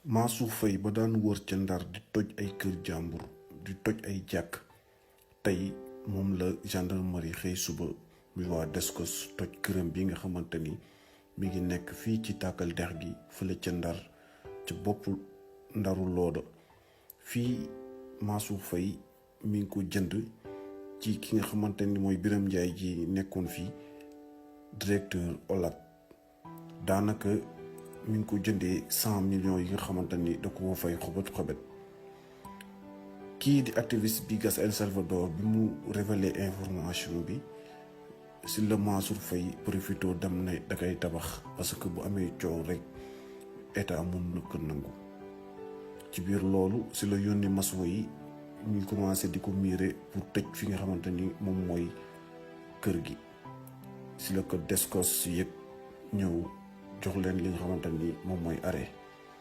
Mansour Faye ba daan wër ca Ndar di toj ay kër jàmbur di toj ay jàkk tey moom la gendarmerie xëy suba muy waa Descos toj këram bi nga xamante ni mi ngi nekk fii ci tàkkal dex gi fële ca Ndar ca bopp Ndaru Loodo. fii Mansour Faye mi ngi ko jënd ci ki nga xamante ni mooy Birame Ndiaye ji nekkoon fii directeur OLAC. daanaka mi ngi ko jëndee 100 millions yi nga xamante ni da ko fay xobet kii di activiste bi gas El Salvador bi mu révélé information bi si la Mansour Faye profito dem ne da koy tabax parce que bu amee coow rek état mun na ko nangu. ci biir loolu si la yónni maçon yi ñu commencé di ko miire pour tëj fi nga xamante ni moom mooy kër gi. si la ko Descos yëpp ñëw jox leen li nga xamante ni moom mooy arrêt.